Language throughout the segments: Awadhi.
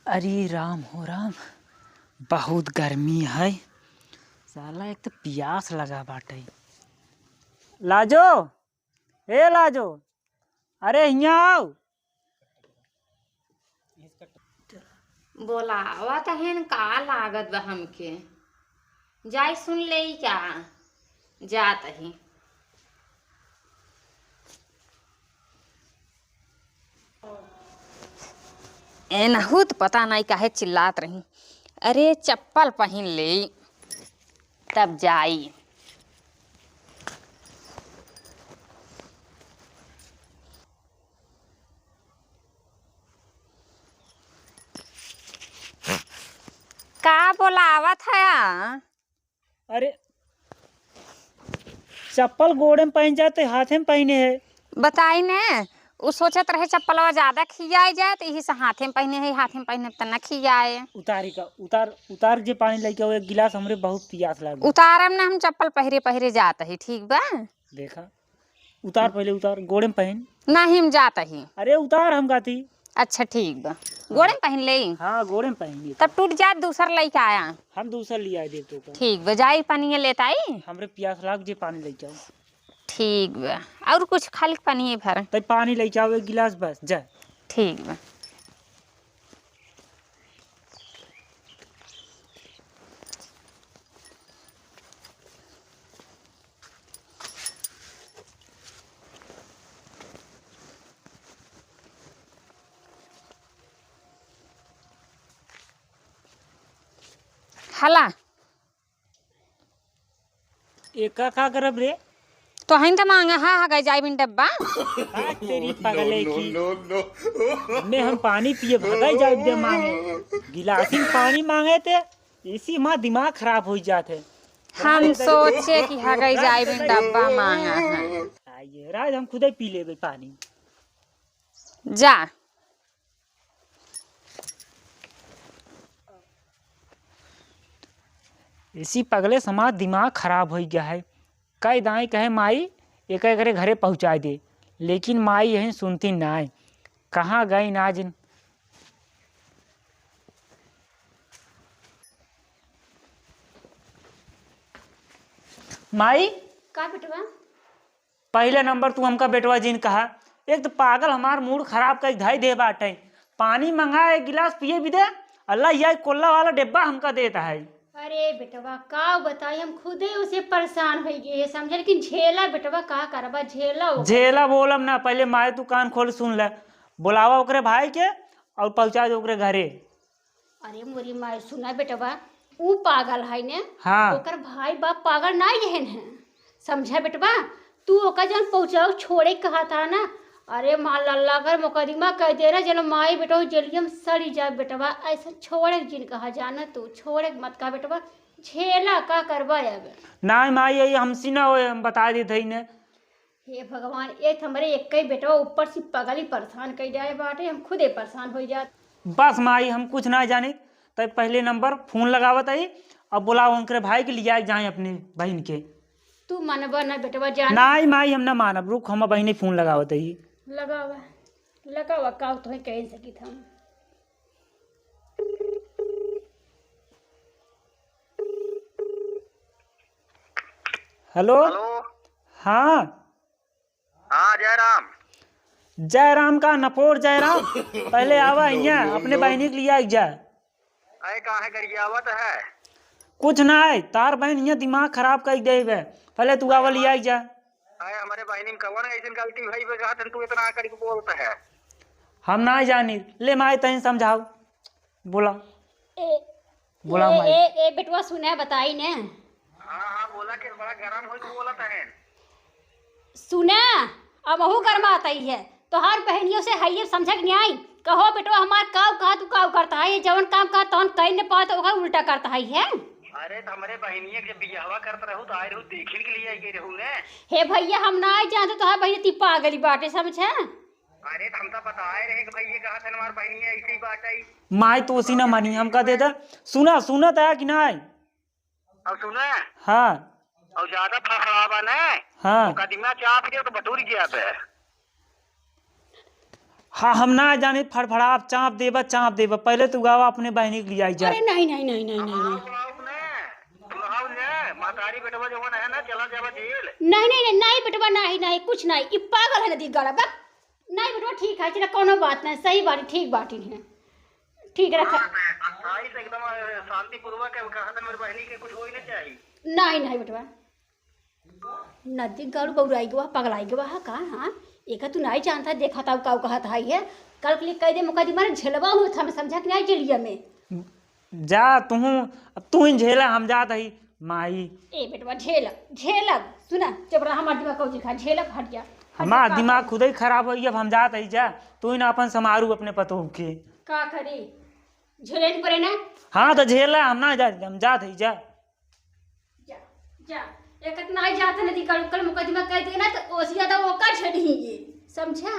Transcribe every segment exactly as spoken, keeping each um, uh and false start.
अरे राम हो राम, बहुत गर्मी है साला, एक तो पियास लगा बाटे। लाजो, ए लाजो, अरे हियाँ आओ। बोलावत हन, का लागत बा हमके? जाई सुन लेई का? जात ही। एनहू त पता नाई काहे चिल्लात रही। अरे चप्पल पहिन लेई, तब जाई। का बोलावत हया? अरे, चप्पल गोड़े में पहिन जात है, हाथे में पहिने है। बताई ने, उ सोचत रहे चप्पलवा ज्यादा खियाई जाए, तो यही से हाथे में पहिने है, हाथे में पहिने त न खियाए। उतारी का, उतार, उतार जे पानी लइके आओ, एक गिलास, हमरे बहुत पियास लाग। उतारम ना, हम चप्पल पहिरे पहिरे जात ही, ठीक बा? देखा, उतार, पहिले उतार, गोड़े में पहिन। नाही, हम जात ही। अरे उतार, हम गाती। अच्छा ठीक बा, गोड़े में पहिन लेई। हाँ, गोड़े में पहिन ली। तब टूट जात, दूसर लइके आया। हम दूसर लिया दे तो का। ठीक बा, जाई पानी लेत आई। हमरे पियास लाग जे, पानी लइके आओ। ठीक बा, और कुछ खाली पानी भर। तब पानी लइके आओ एक गिलास बस, जा। ठीक बा। हला। एका का करब रे? तोहन त मांगा हा, हगाई जाइबिन डब्बा। हाथ तेरी पगले की। मैं हम पानी पिए भगाई जाइब दे मांगे। गिलासिन पानी मांगे ते, इसी माँ दिमाग खराब हो जात है। हम सोचे कि हगाई जाइबिन डब्बा मांगा है। आइए, राज हम खुदे पी लेबे पानी। जा। इसी पगले समाज दिमाग खराब होइ गया है। कई दाई कहे माई, एक एकरे घरे पहुँचाए दे, लेकिन माई यही सुनती नाय। कहाँ गई ना जिन। माई। का बेटवा? पहिले नंबर तू हमका बेटवा जिन कहा, एक तो पागल हमार मूड खराब कइ धइ दे बाटे। पानी मंगा एक गिलास पिए भी दे, अल्लाह यह कोल्ला वाला डिब्बा हमका देत है। अरे बेटवा, का बताई, हम खुदे उसे परेशान होइ गए, समझे, लेकिन झेला बेटवा, का करबा, झेला ओकर। झेला बोलब ना, पहिले माई तू कान खोल सुन ले, बुलावा ओकरे भाई के और पहुँचा दे ओकरे घरे। अरे मोरी माई, सुना बेटवा, ऊ पागल है ने। हाँ। ओकर भाई बाप पागल नाई रहन है, समझा बेटवा। तू ओकर जौन पहुँचाओ छोड़े कहा था ना, अरे माँ लल्ला कर मुकदमा कह दे रहा, जनो माई बेटवा जेलियम सड़ी जा बेटवा। ऐसा छोड़े जिन कहा जाना तू, छोड़े मत कहा बेटवा, झेला का करबा अब। नाई माई, यही हमसे ना होए, हम बता देत हई ने। हे भगवान, एक हमरे एक्कै बेटवा ऊपर से पगली परेशान कइ जाए बाटे, हम खुदे परेशान होइ जात। बस माई, हम कुछ ना जानी, तब पहिले नंबर फोन लगावत आई, अब बुलाओ उनकरे भाई के लिया जाए अपने बहिन के। तू मनबा ना बेटवा जान। नाई माई, हम ना मानब, रुक, हम बहिने फोन लगावत आई। लगावा, लगावा, का तोहे कह सकित हम। हेलो। हेलो। हाँ। हाँ, जय राम। जय राम का नपोर जय राम। पहिले आवा हियाँ, अपने बहिनी के लिया जा। अरे, काहे गरियावत है? कुछ ना है, तार बहिन हियाँ दिमाग खराब कइ देबे। पहिले तू आवा लिया जा। अरे, हमरे बहिनी में कवन ऐसन गलती भई बे, कहत तू इतना आकर के बोलत है? हम ना जानी। ले माई, तहीं समझाओ। बोला। ए, बोला ए, माई। ए, ए, बेटवा सुना, बताई ने। हाँ, हाँ, बोला कि बड़ा गरम होई के बोलत है। सुना, अब महू गरमात आई है। तोहार बहनियों से हइये समझक नहीं आई। कहो बेटवा हमार काऊ कहा तू काऊ करता है, ये जवन काम कहा तवन कइ न पावत ओकर उल्टा करता है, है? अरे, तो हमरे बहनिया के जब बियाहवा करत रहू तो आए रहू, देखिन के लिए आई गई रहू ने। हे भइया, हम ना आई जानते तोहार बहनिया ती पागली बाटे, समझे? अरे, तो हम तो बताए रहे कि भाई ये कहा था हमार बहनिया ऐसी बात आई। माई तो उसी ना मानी, हम कह देता। सुना, सुना था कि ना आई? अब सुने? हाँ। और ज्यादा फड़फड़ावा ने, हाँ। मुकदमा चाप के तो बटुर गया बे। हाँ, हम ना जानी, फड़फड़ाब, चाँप देबा, चाँप देबा। पहिले तू गावा, अपने बहिनी के लियाई जा। अरे नहीं, नहीं, नहीं, नहीं, नहीं, नहीं। बुलाओ, बुलाओ ने, बुलाओ ने, महतारी बेटवा जवन है ना, चला जावा जेल। नहीं, नहीं, नहीं, नहीं बेटवा, नहीं, नहीं, कुछ नहीं, ई पागल है नदी गला, बक। नहीं बेटवा, ठीक है, चला, कौनो बात नहीं, सही बाटी, ठीक बाटी है, ठीक रखा। हाँ, अट्ठाईस एकदम, अ, शांतिपूर्वक है, कहा था मेरे बहिनी के कुछ हो ही नहीं चाहिए। नहीं, नहीं बेटवा, नदी गड़ू बउराई गवा, पगलाई गवा है का? हाँ, एका तू नाई जानता, देखा था का कहत है ये। कल के लिए कह दे मुकदमा रे, झेलवा हुआ था, मैं समझा कि नहीं जेलिया में। जा तू, अब तू ही झेला, हम जात हई माई। ए बेटवा, झेलब, झेलब, सुना, चुप रहा, हमार दिमाग कौची खा, झेलब, हट जा, हट जा, हमार का दिमाग करी? खुदे ही खराब होई, अब हम जात हई जा, तू ही ना अपन समारू अपने पतोह के। का करी, झेले नहीं पड़े ना। हाँ, तो झेला, हम ना जात, हम जात हई जा। जा, जा, एक इतना ही जात है, नदी का कल मुकदमा कह देना, तो ओसी ज्यादा ओका झेली ये, समझा?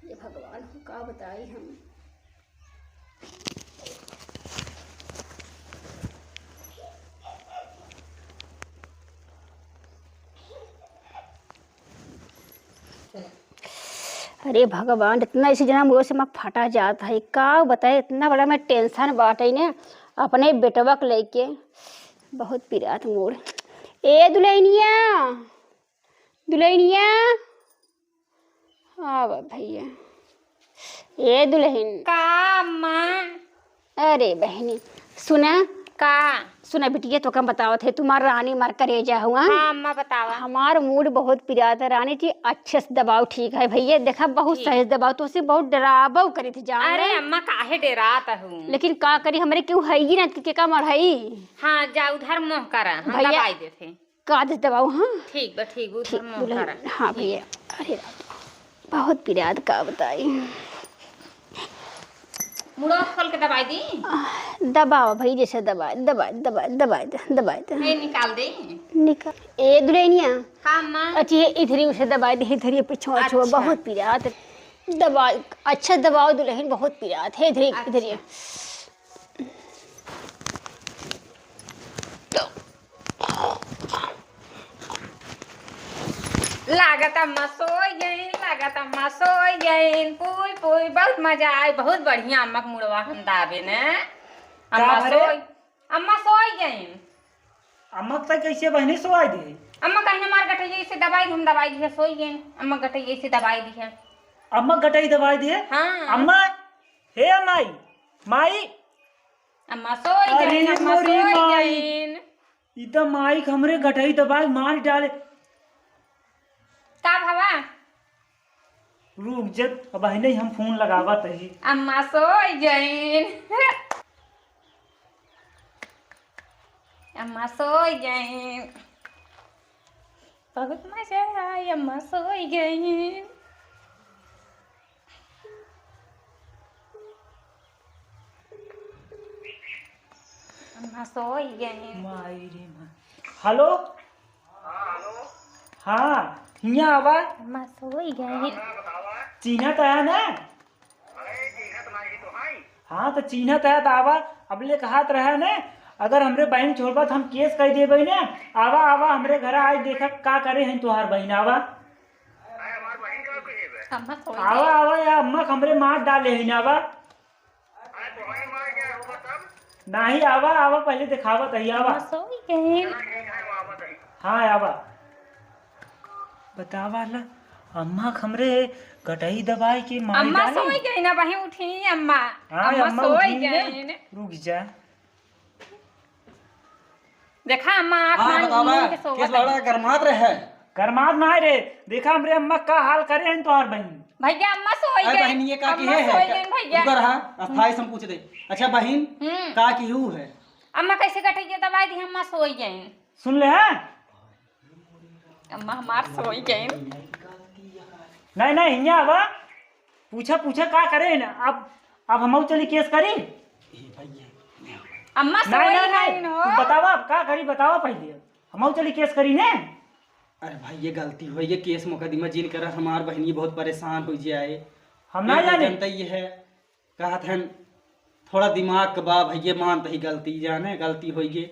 ये भगवान को का बताई हम। अरे भगवान, इतना इसी जना मुँह से मैं फटा जात है, का बताए, इतना बड़ा मैं tension बाटे ने अपने बेटवा के लेके, बहुत पिरात मूड। ए दुल्हनिया, दुल्हनिया, आवा भैया। ए दुल्हन। का अम्मा? अरे बहनी, सुना। का? सुना बिटिया, तो कम बतावत है, तुम्हार रानी मार करेजा हुआ। हाँ अम्मा, बतावा। हमार मूड बहुत पिरात है रानी जी, अच्छे से दबाव ठीक है भैया। देखा, बहुत ठीक। सही से दबाव, तो उसे बहुत डरावो करी थी जान अरे ले। अम्मा, काहे डेरात हूँ? लेकिन का करी, हमरे केहू है ही ना, के का मढ़ाई। हाँ, जा उधर मोह करा, हम भैया, दवाई देते। का दे दबाओ, हाँ? ठीक बा, ठीक, उधर ठीक, मुँह दुल्हन, करा। हाँ ठीक। भैया, अरे राम, बहुत पिरात का बताई। मुड़वा खोल के दबाई दी? आह, दबाओ भाई, जैसे दबाए, दबाए, दबाए, दबाए दे, दबाए दे। ए, निकाल दे। निकाल। ए, दुल्हनिया। का अम्मा? अच्छी है, इधर ही उसे दबाए दे, इधर ही पीछे, अच्छा। बहुत पिरात। दबा, अच्छा दबाओ दुल्हन, बहुत पिरात है, इधर ही, इधर ही। अच्छा। लागत अम्मा सोई गईन, लागत अम्मा सोई गईन। पुई, पुई, बहुत मजा आई, बहुत बढ़िया अम्मा के मुड़वा हम दाबे ने। अम्मा का भरे? सोई, अम्मा सोई गईन। अम्मा के कैसे बहनी सोआई दे? अम्मा कहीं हमार गटैया से दबाई, हम दबाई दिया, सोई गईन। अम्मा गटैया से दबाई दिया। अम्मा गटई दबाई दिए? हाँ। अम्मा, हे माई, माई। अम्मा सोई अरे गईन, अम्मा मोरी सोई माई। गईन। ई त माई के हमरे गटई दबाई मार डाले। का भवा? रुक जा, अब नहीं हम फोन लगावत ही। अम्मा सोई गईन। अम्मा सोई गईन। बहुत मजा आई, अम्मा सोई गईन। अम्मा सोई गईन। माई रे माई। हेलो? हाँ, हियाँ आवा। अम्मा सोई गईन। चिन्हत है ना? हाँ, तो चिन्हत है, तो आवा। अब ले कहत रहे ने, अगर हमरे बहन छोड़बा, तो हम केस कर देबे ने। आवा, आवा, हमरे घर आज देखा का करे हैं तोहार बहन, आवा। अम्मा सोई आवा, गईन। आवा, या अम्मा हमरे मार डाले हैं, आवा। नाही, आवा, आवा, पहले देखावत ही, आवा। अम्मा सोई गईन। हाँ, आवा। बतावा ला, अम्मा हमरे गटई दबाई के मार अम्मा डाली। सोई गईन, वहीं उठी अम्मा। हाँ, अम्मा अम्मा सोई उठी ना। गईन। रुक जा। देखा अम्मा, आँख हाँ, मार बतावा, मुंह के सोवत केस बड़ा है। गरमात रहे। गरमात ना रे, देखा हमरे अम्मा का हाल करे हैं तोहार बहन। भैया, अम्मा सोई अरे गईन। बहन, ये का की अम्मा है? सोई गईन भैया। रुका रहा, अस्थाई से हम पूछ दे। अच्छा बहन, हम्म। का की हु है? अम्मा कैसे गटई के दबाई दी, अम्मा सोई गईन। सुन ले हैं? अम्मा हमार सोई गईन। नहीं, नहीं, हियाँ आवा। पूछा, पूछा का करे न? अब, अब हमहू चली केस करी? अम्मा नहीं, सोई नहीं, नहीं। गईन हो। तू बतावा, अब का करी, बतावा पहले। हमहू चली केस करी ने? अरे भाई, ये गलती हुई, ये केस मुकदमा जिन करा, हमार बहनी बहुत परेशान हो जाए। हम ना ये तो जाने। जनता ये है, कहत हन, थोड़ा दिमाग के बा भैया, मानत ही गलती, जाने गलती होई गे।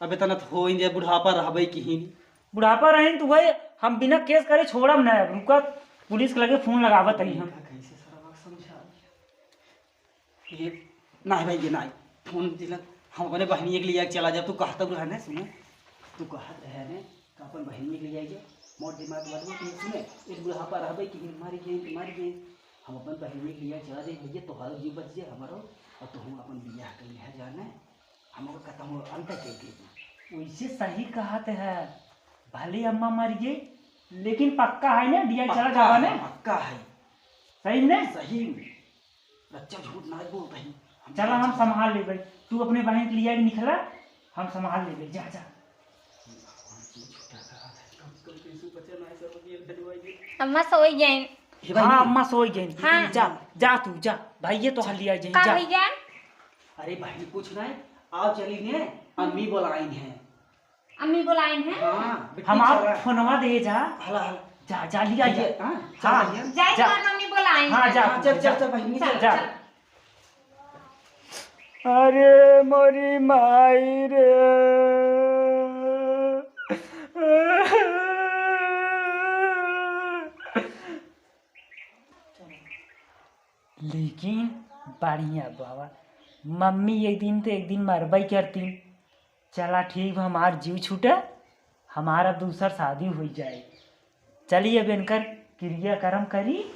अब इतना तो हो ही जाए, बुढ़ापा रहबे किहिन। बुढ़ापा रहिन तो वही हम बिना केस करे छोड़ब ना। अब रुका, पुलिस के लगे फोन लगावत हई हम। देखा कैसे सरवा ये, नाही भाई, ये नाही। फोन दिला, हम अपने बहिनिया के लिए चला जा। तू कहत रहे ने, सुने, तू कहत रहे ने कि अपन बहिनिया के लिए जा। मोर दिमाग बात मत सुने, एक बुढ़ापा रहबे कि मर गए, मर गए। हम अपन बहिनिया के लिए चला जाए भैया, तोहारो जीव बच जाए, हमारो, और तू हम अपन बियाह कर लिया जाने। हमको खत्म हो, अंत कर दे। वैसे सही कहत है, भले अम्मा मर गई, लेकिन पक्का है ना, बियाह चला पक्का जावा है, ने? पक्का है। सही में? सही में। सच्चा झूठ ना बोलता ही। हम चला, हम समझ संभाल लेबे। तू अपने बहिन के लिए निकला, हम संभाल लेबे। जा, जा। अम्मा सोई गईन। हे भाई, हाँ, अम्मा सोई गईन। हाँ। जा, जा तू, जा। भाई, ये तो हलिया जाए, का जा। भैया? अरे भाई, कुछ नहीं। आओ, चली ने, अम्मी बुलाई हैं। अम्मी बुलाइन है? हाँ, बिट्टी हमार चला। फोनवा दे जा। हला, हला। जा, जा, लिया जा। ये, हाँ, चल हाँ, भैया। जाए जा। तुम्हार मम्मी बुलाइन हाँ, है। जा, हाँ, चल, जा। चल, चल, बहिनी, चल, चल। जा। चल। अरे मोरी माई रे। लेकिन बढ़िया बाबा, मम्मी एक दिन तो एक दिन मरबई करतीन। चला ठीक बा, हमार जीव छूटे, हमार अब दूसर शादी होइ जाए। चली अब इनकर क्रियाकर्म करी,